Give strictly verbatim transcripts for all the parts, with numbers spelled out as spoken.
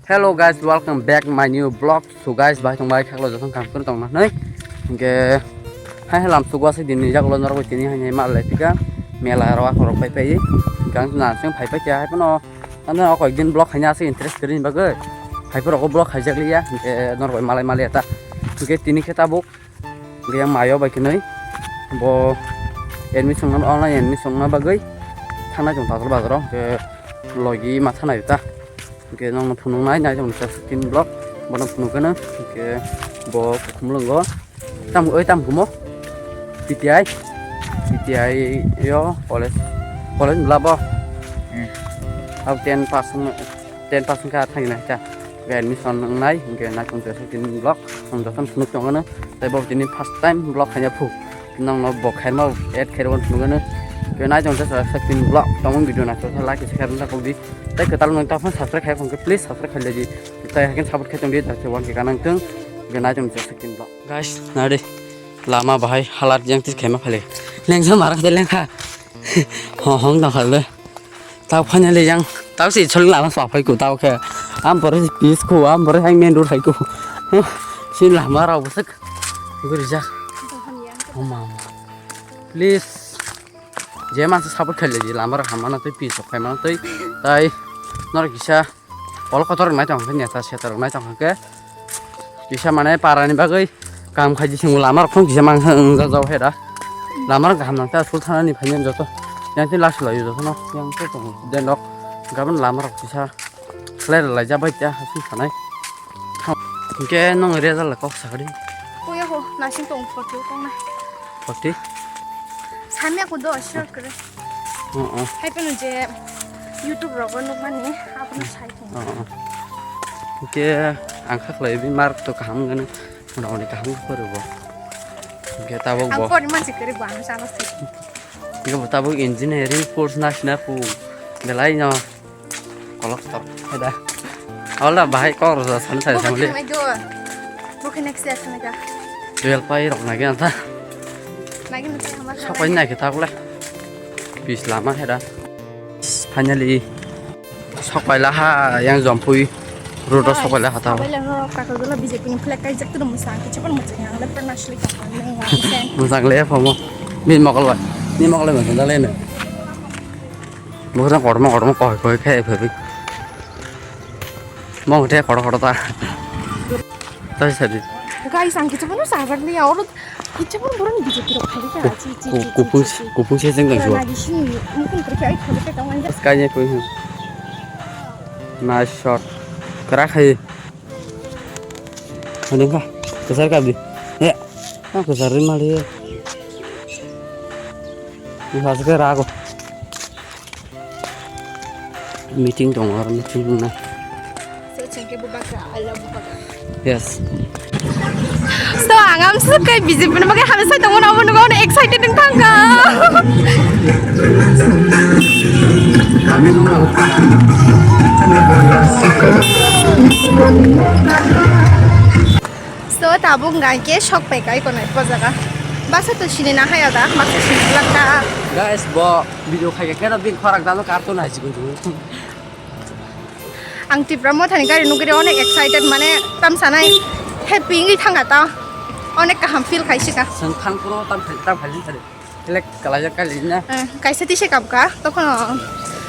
Hello guys, welcome back my new vlog. So guys, bai tong bai khaklo jotong kam kuru tong nai. Hingke hai halam sugo se dini jak lo norok tini hai ma lai pika mela ro akhorok pai pai. Gang na sing pai pai kya hai pono. Ano ako ekdin vlog hanya se interest kiri bagwi. Hai poro vlog hai jak liya. Hingke norok malai malai ta. Hingke tini khe tabuk Hingke yang mayo bai khenoi bo admission no, online admission no bagwi thangnai chwng Tazol bazaro, hingke logi ma thangnai ta. Hingke nongno phunuknai nai chwng sixteen block, bono phunukgwino, hingke bo kukhumlwngo. Tam, oi, tam kumo? P T I, P T I yo college, college bla bo. Hmm. Abo ten pass wngno, ten pass wngkha thangwi nai kha. Hingke admission wngnai, hingke naichong jeswk tini vlog, ang jotono phunuk tongmano. Tei bo tini first time vlog khaina phu. Nongno bo khairma add khairma phunukgwino. Hingke naichong jeswk tini vlog, tongmani video naithothok like, share, and comment di. Tei kwtal nung taphano subscribe khai phunukhe, please subscribe khai di. Tei haikhe support khai tongdi, tei one K kanang tong. Hingke naichong jeswk tini vlog. Guys, nari lama bahai halat yang tis khaima phale. Lengsa mara khade lengkha. Ho hong dong khale. Tao finally yang, tao si chol lama sa phai ko tao khe. Am bore si pis ko, am bore hai main road hai ko. Huh, si lama rao bwswk guri jak. Oh mama. Please. Je mansa support khaile di lama rao hamana tei pis sok khaimana tei. Tai nor kisa olo kotor nai tong khe neta setor nai tong khe. Kisa mane parani bagwi kam khaidi swngo lama rok phano kisa mangsa wngjajago heda. Lama rok kaham nang ta school thanani phainani joto. Yang tei last laio jotono yang tei tongo student rok. Gabon lama rok kisa khlai rwlai jabai ta hasing sanai. Hingke nong result le kok sakadi. Puya ho nasing tong photo tong na. Forty? Samya ko do share kre. Oh, oh. Hai peno je YouTube rogo nukmani abono sai tong. Oh, oh. Hingke ang kha khlai bi mark to kaham gano. Mona moni kaham khe phuru bo. Hingke tabuk bo. Ang pori mansi kere bo ang sama se. Hingke bo tabuk engineering course na sina pu. Belai no. Kolok tor. Heda. Awalda bahai kok rwsa sani sai samli. Bo khe next year thangna ka. Twelve pai rok nagi anta. Nagi nagi hamar. Sok pai nagi thakle. Pis lama heda. Finally. Sok paila ha yang jompui. Road o sok paila ha ta. Paila no kaka gula B J P ni flag kai jak tu musa ke cepat musa yang le pernah sli kaka. Musa le fomo. Min mokol ba. Ni mokol ba sandal ne. Bukhurang kotorma kotorma koi koi khe phai. Mong the kotor kotor ta. Ta sadi. Guys, ang kichu bono sajak ni oro kichu bono borok ni B J P rok phai kha. Chi, chi, chi, chi, Kupung chi, chi. Kupung se jeng dang suwa. Lagi sini, mungkin pergi ai phai kha tong anja. Sky nya koi. Nice shot. Kara khai. Ani kha. Kesar ka di. Ya. Ah, kesar ri mali. Ni khas ke rago. Meeting tongo, aro meeting wngnai. Yes. So, ang am sukai B J P ni bagwi hamya sai tongmani, abo nukha, ano excited wng thangkha. So, tabuk hwnkha khe sok pai kai konai o jaga. Baksa to sini na haya da, baksa sini lak da. Guys, bo video khai khe no bini khorang dano cartoon hai chikon chikon. Ang Tipra Mothani gari nugwi onek excited, mane tam sanai happy wngwi thangkha ta. Onek kaham feel khai sika. Seng thang puro tam khai, tam khai sari. Elek kalajak kali na. Eh, kaisa tise kapka, tokhono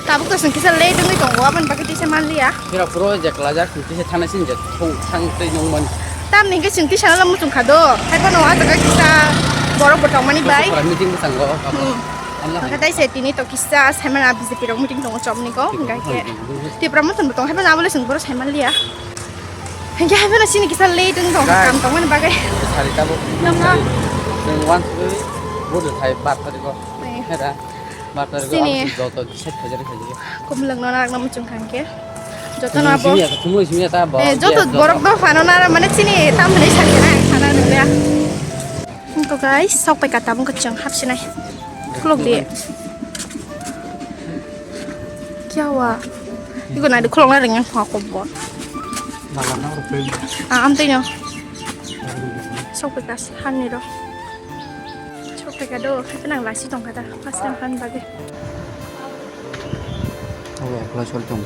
tabuk to seng kisa late wngwi tongo, aboni bagwi tise manliya. Pura puro je kalajak, tise thana sin je thong thang tei nongmani. Tamni hwnkhe seng tisa no muchung kha do, haiphano ah jaga kisa borok bo tongmani bai. Pura meeting bwskango. Hmm. Hwnkhe tai se tini to kisa saimano B J P rok meeting tongo chomni ko, hwnkhe Tipra Mothon bo tongo, haiphano abole seng boro saimanliya. Hingke hai phano sini kisa late wng tong, guys, kam tongmani bagwi. Sari tabuk. Nangma. Sari. Chwng one three bodo thai bar tariko. Eh. Heda. Bar tariko sini. Ang joto set khajari khajari. Kumlwng no nakna muchung kha hingke. Joto no abo. Simi ya, kumui simi ya ta bo. Eh, joto borok do phano nara mane sini tam hinui sani na sana nungya. Hingko guys, sok pai ka tabung kachang hapsinai. Khulok di. Kya hua? Iko nai khulok na ring ha ko bo. Ah, am tei no. Sok pai ka hani ro. Sok pai ka do, hai nang lasi tong kata. Pas nang kan bagi. Awa, kelas sol tong.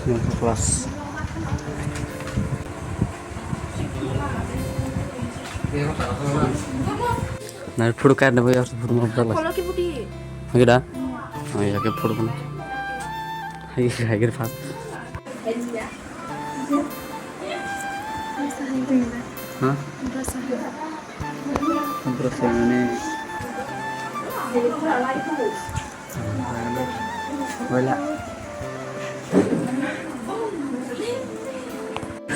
Class. Nari photo card na boy, photo mo bala. Kholo ki buti? Lagi dah? Oh ya, ke photo mo. Hai, hai, ke pas. Hah? Berasa ini. Wala.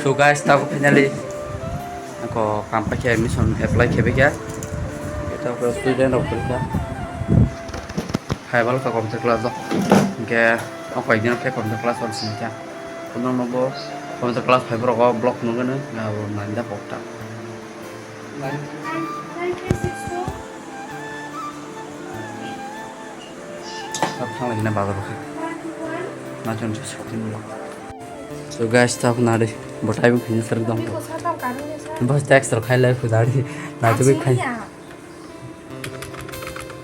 So guys, tabuk finally ako kampakhe admission apply khebaikha. Ito ko student rok kha. Hai bal ka computer class do. Ke o koi din ke computer class on sin kha. Kono no bo computer class hai borok o block nungani na bo nanda pokta. Thanglai na bazar kha. Na chon chon sakti mula. So guys, tabuk nari. Bo typing khaina sar dong. Bas text rok khai lai khu dari. Na tu khai.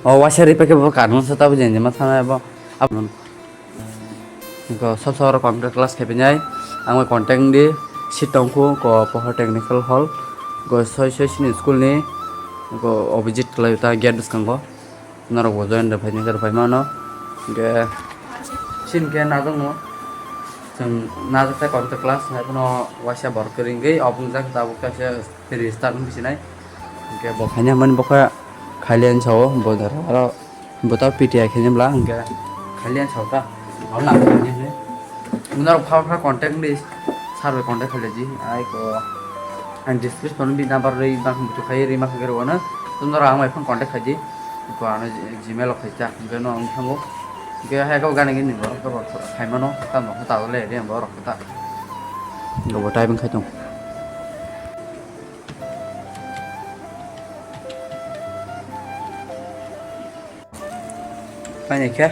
O waisa ri pake bo kanun sa tabuk jenjema thana bo. Ko sab sab computer class khe pinai. Ang contact di sit tongkhu ko Pohor Technical Hall. Ko soi soi sini school ni ko opposite kwlai ta gate bwskango. Norok bo join rwphai ni rwphai mano. Hingke sin ke najak no. Chwng najak ta computer class hai phano waisa borok kwrwngwi obwngjak tabuk kaisa register wng sinai. Hingke bo khaina mani bokha khalian sao bo aro bo ta P T I khaina bla hingke khalian sao ta. Norok pha pha contact ni sir bai contact khalai di. Ai ko ang description ni number rwi bang butu khai rwi ma khai rw na. Norok ang bai phone contact khai di. Ko ano Gmail o khai ta. Hingke no ang thango. Hingke hai ko gana gini borok to khai mano. Tamo kha ta le re borok ta. Go bo typing khai tong. Paini khe?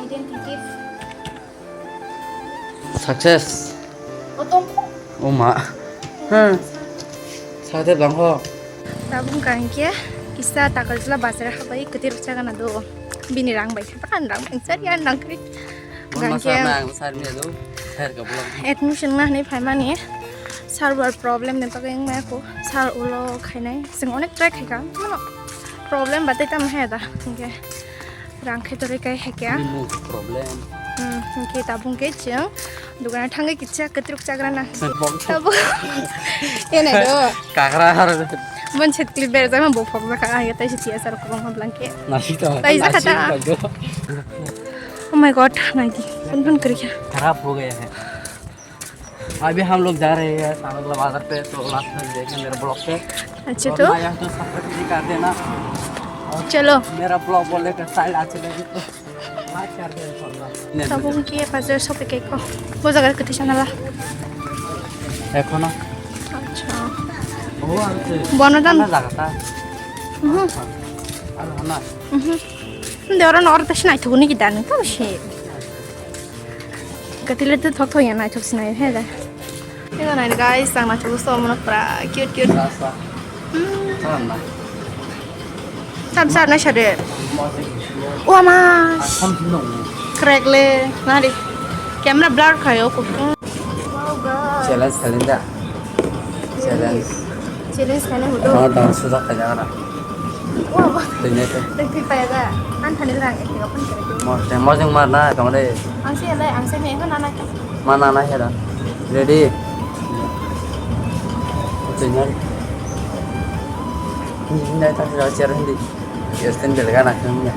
Identity. Success. Otom. Oma. Hmm. Sade bangho. Tabung kangke kisa takalsla bazar habai kwtwi rwchagana do. Bini rang bai khe bakan rang bai sar yan rang kri. Gangke admission na hwnwi phaimani server problem ni bagwi wngmaya kho sir ulo khainai chwng onek try khaikha mano problem ba tei tamo haya da hwnkhe rang khe torwi kai haikha. Problem. Hmm, hwnkhe tabuk hwnkhe chwng dogano thangwi kisa kwtwrwk chagrana. Tabuk. Ene do. Kagra har. Bon chet clip berjak ma bo phok jakha ang tai si tiya sar kwbangma blanket. Nasi to. Tai jakha ta. Oh my God, nai di. Phone phone kri kha. खराब हो गया है। अभी हम लोग जा रहे हैं सानगला बाजार पे, तो लास्ट में देखें मेरे ब्लॉग पे। अच्छा तो? और यहाँ तो सब्सक्राइब भी कर देना। चलो। मेरा ब्लॉग बोलने का स्टाइल अच्छे लगे तो लाइक कर देना। Tabung ke bazar shopping ke ko. Bo jaga kwtwi sana la. Ekhono. Acha. Bono dan. Jaga ta. Mhm. Mhm. Nde oro nor ta sinai thuguni ki dan to si. Katile to thok thok ya nai thok sinai he da. Ego nai guys, ang nai thok so mono pra cute cute. Sam sam na sade. Wama. Crack le nari. Camera blur khayo kutung. Challenge khalinda. Challenge. Challenge khaina hudu. Oh, dance sudah khaja kara. Wama. Tanya tu. Tapi payah dah. An thani lang ekte open kere tu. Mo, mo jeng mar na, tong de. Ang si le, ang si me ko nana ki. Mana na hera. Ready? Tinggal. Ini tak ada share hindi. Justin belga na kan ya.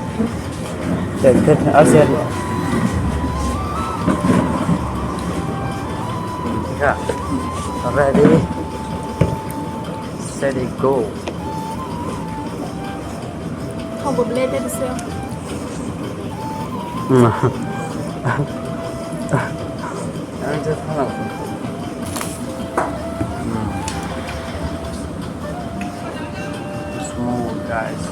Tek tek aser. Ya. Ready? Steady, go. Probably that is a smooth, guys.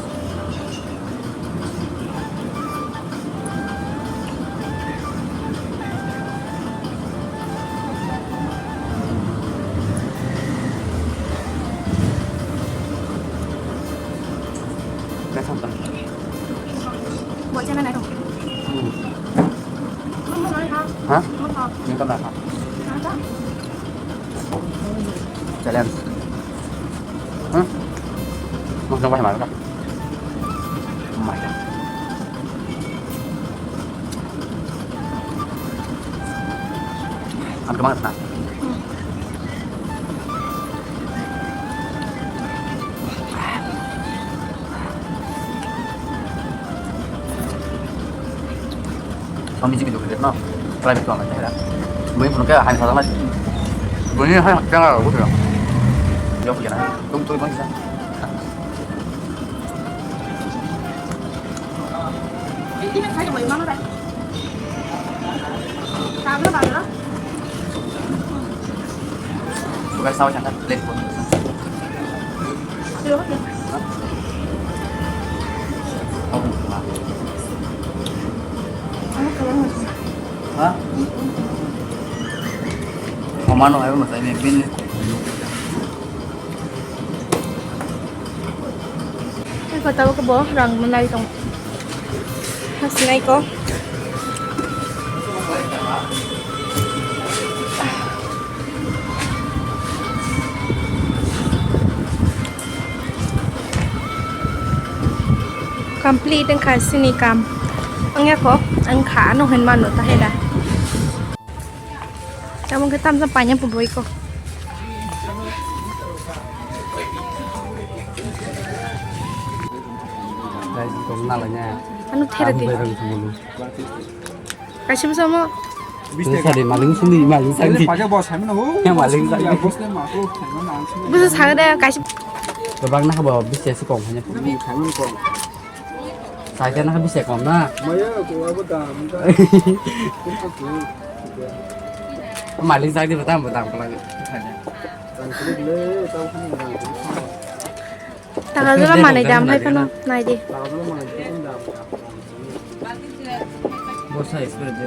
That's something. Ha? Ini kan apa? Challenge. Hah? Mau coba yang mana? Oh my God. Ang kemana? Kami sih gitu gitu no. Try betul aja ya. Mungkin punya kayak hanya salah. Bunyi hanya jangan aku tuh. Jawab gimana? Tunggu tunggu bisa. Bukan saus yang kan plate pun. Hah? Mama no ayo masai me bin. Kota ko bo rang manai tong. Hasinai ko. Complete wngkha sini kam. Wngya ko, wngkha ano hinmano tahera. Tamo khe tamsa paina pubui ko. Ano thera di. Kaisa bwsa mo. Sari maling sini, maling sari. Paja bos hai mano. Ya, maling sari. Bos le ma ko hai mano ang sini. Bwsa sari de kaisa. Gabang na habo bisi se kong hanya. Hai mano kong. Sai na bisi kong na. Maya ko abo dam. Maling sari betam betam ko lagi. Kan kulit le tau kan dam. Taka jora manwi dam hai phano nai di. Taka jora manwi dam. Bosa expert de.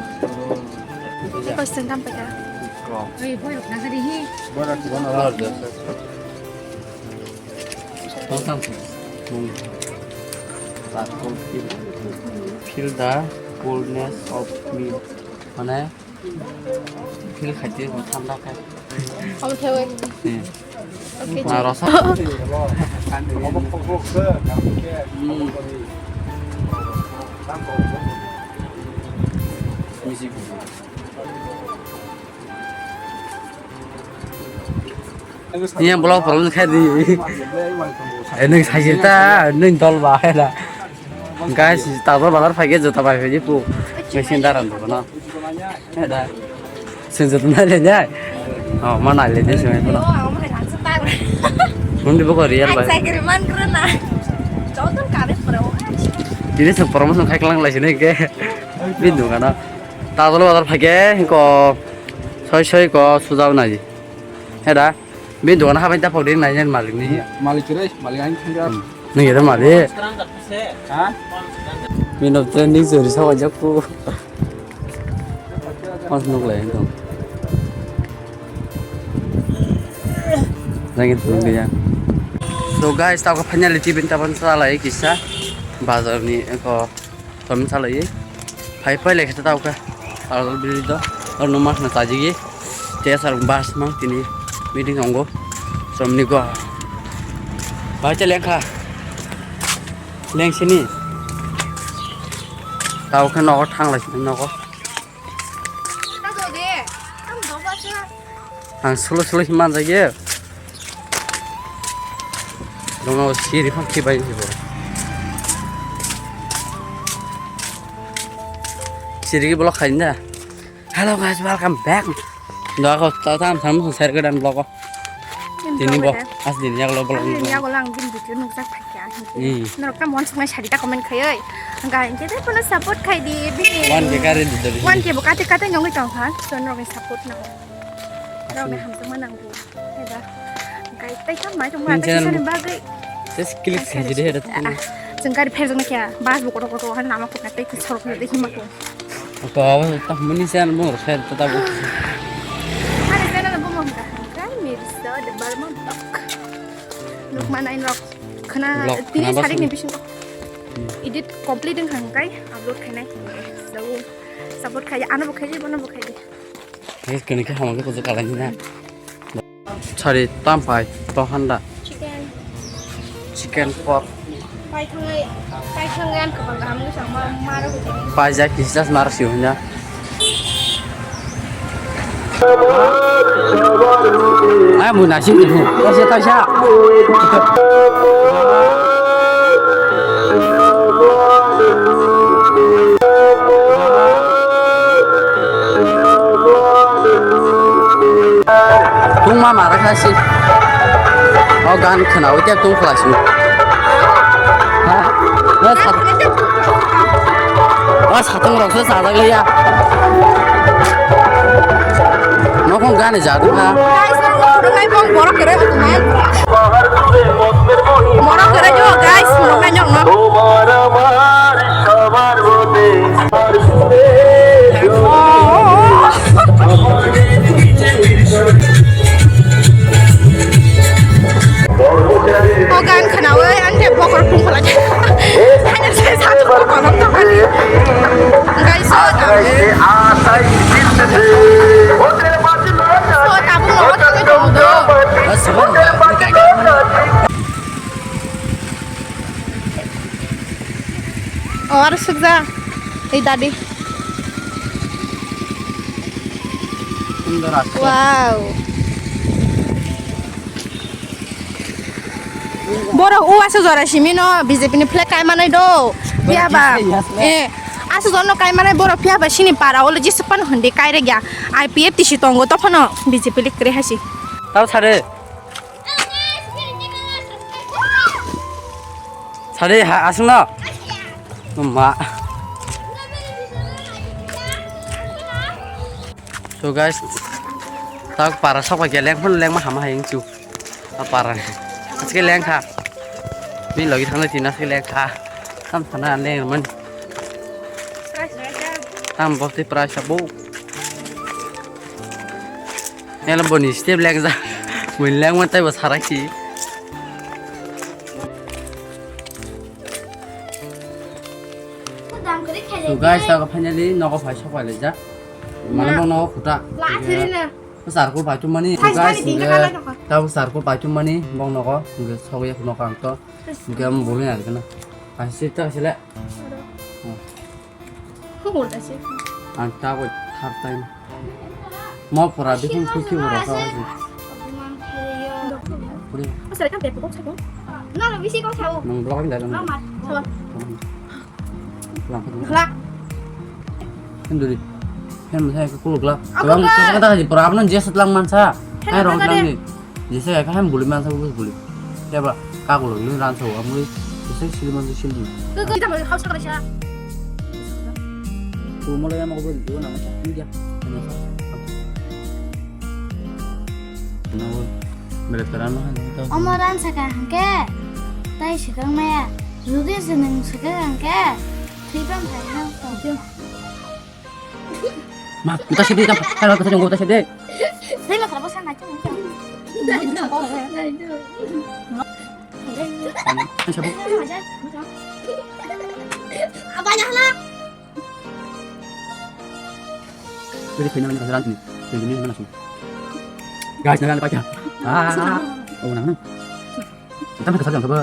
Question dam paja. Oi, boy, nagari hi. Bora kubana lar de. Tong tang. Mung. Sa cool feel. Feel the coolness of me. Mane Feel khaite bo thanda khe. Omo thewi. Hmm. Okay. Na rosa. Hmm. Music. Iya, blog problem khe di. Eh, nung sajita, nung dol ba, hela. Guys, tabra bazar phai khe jota bai phai pu. Mesin daran to no. Hela. Sen jota nai le nai. Oh, ma nai le de sen ko. Hundi bo ko real bai. Cycle man kro na. Joton kare pro. Tini se promotion khai klang lai sini ke. Bindu kana. Tabra bazar phai khe ko soi soi ko sujau nai. Hela. Bini dogan habai ta pokri nai jan malik ni. Malik kire, malik ang khanjak. Hmm. Nung yada malik. Ha? Bini no trending sori sa wajak ku. Mas nuk lai dong. Lagi tu dia. So guys, tau ka finally tibin taban sa lai kisa. Bazar ni ko. Tom salai. Phai phai lekhe ta tau kha. Arjol biri do. Ar no mas na taji gi. Te sar bas mang tini meeting ongo. Somni go. Bai te lengkha. Leng sini. Tau kha nogo thang lai sini nogo. Ang solo solo hima jage. Dono siri phang khibai hibo. Siri ki block khaina. Hello guys, welcome back. Doa ko ta tam sam sung share godan block. Tini bo as din yak lo block. Ini aku lang bin video nukjak phai kya. Hmm. Norok tam wan sung shari ta comment khayoi. Ang ka ingke te kono support khai di bini. One K kare di dori. One K bo kate kate nyongoi tong kha. So norok support na. Norok hamjak ma nang. Heda. Guys, tei kam mai tong ma, tei channel kisani bagwi. Just click khai jide heda tong. Jeng gari pher jang kya, bus bo kotor kotor han lama kok tei ki sorok na dei hima ko. To abo ta muni channel mo share ta ta bo. Ani channel bo mo ka. Kan mi so de bar mo tok. Nuk ma nai nok. Khana tini sarik ni bising. Edit complete wngkha hwnkhe upload khainai. So, support khai, ano bo khai di, bono bo khai di. Guys, kini khe hamya khe kuchuk kalaini na. Sari tam pai, to handa. Chicken. Chicken pork. Pai thangai, pai thangai ang kwbang kaham wngwi chama, maro bo thangai. Pai jak kisa maro si hwnna. Ai, mui naising tong, taisa, taisa. Tungma mara kha si. O gan khwnawi tei tung khlai si. Ha? O sat-, o satung rok se sajak liya. Nokong gani jadu na. Guys, nang rwngmani bong borok kwrwi wngkha. Borok kwrwi o, guys, rwngmani nokno. O gan khwnawi ang tei bokhorok thung phalai. Haino sai sa thung phalai tongkha ni. Guys, o gan. So, tabuk no thangwi tongo do. O, aro sukja. Ei dadi. Wow. Borok o aswk jora simi no B J P ni flag kai manai do. Phiya ba. Eh, aswk jora no kai manai borok, phiya ba sini para o le jesa phano hindi kai rwgya. I P F T C tongo to phano B J P le kwrwi hai si. Tao sare. Sari ha, aswk no. Ma. So guys, tak para sok bai leng phano lengma hama hai wngchu. A para. Aske leng kha. Bini logi thangwi tina aske leng kha. Tam sana leng man. Tam bokti price abo. Ela boni step leng ja. Boni leng man taibo sarai si. So guys, tago finally nogo phai sok pai laijak. Mane bo nogo khuta. Sarkul pai tumani. So guys, tago sarkul pai tumani bong nogo. Hingke sogwi nogo ang to. Hingke ang boli nang kana. Asi ta sile. Ang ta bo third time. Mo pura bikin kuki bo rasa aji. Puri. Nang blog ni dalam. Lang. Lang. Henduri. Hem saya ke kuluk lah. Aku kebang lah. Kebang kata kaji pura apa nang jes lang mansa. Hai rong lang ni. Jese ya kaham buli mansa bus buli. Ya ba, kakulo ni ran sa wa mui. Jese sili mansa sili. Kita mau house kerja. Tu mulai yang mau beli dua nama sa. Ini dia. Nama sa. Nama beli terang mah. Omo ran sa ka hangke. Tai sikang maya. Judi seneng sikang hangke. Tripam hai hang. Ma, uta sidi, uta, hai, uta sidi, uta sidi. Saya nggak terlalu sana aja. Siapa? Apa ya lah? Jadi kena lagi keseran sini. Jadi ini mana sih? Guys, nanti pakai. Ah, oh, nang. Kita mau keseran coba.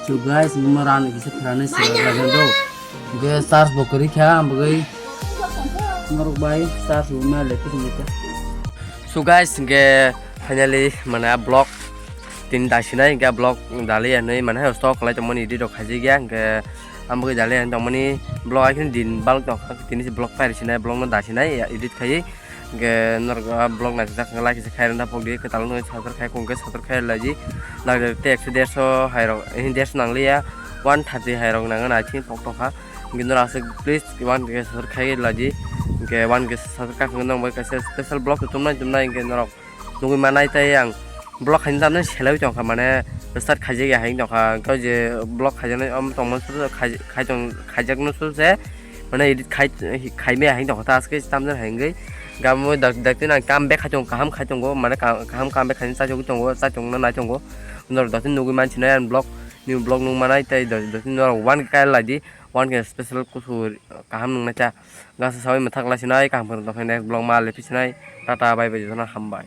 So guys, mo ran kisa phrani sila lagendo. Ge charge bo kwrwi kha, ang bagwi norok bai charge bo ma le kisa mita. So guys, ge finally mane vlog tin dasinai, ge vlog dali anui mane stock khlai tongmani edit rok khaijak ya, ge ang bagwi dali ani tongmani vlog akhini din balok tong kha, tini se vlog pairi sinai, vlog no dasinai edit khaiwi. Hingke norok o vlog naisijak hingke like se khai rwna pokdi kwtal wngwi subscribe khai kung khe subscribe khai laji. Nang tei ekso derso hai rok, eh, derso nang liya, one thirty hai rok nang na chini pok tokha. Hingke norok aswk please one K subscribe khai laji. Hingke one K subscribe khai nang bai kaisa special vlog tumnai tumnai hingke norok nugui manai tei ang vlog khaina tamni selawi tongkha mane start khaijak ya hai tongkha. Hingke je vlog khaijaknai om tongma khai, khai tong, khaijakno se mane edit khai, khai maya hai tongkha ta aswk tamjani hai wngwi. Gamo dakti ang come back khai tongo, kaham khai tongo, mane kaham come back khai chachogwi tongo, chachokna nai tongo. Norok dakti nugwi mansinai ang vlog, new vlog nung manai tei dakti norok one K lai di, one K special kusu kaham nung nai cha. Gasa sawi mathak lai sinai, kaham kheno next vlog ma le phi sinai. Tata bye bye jotono hambai.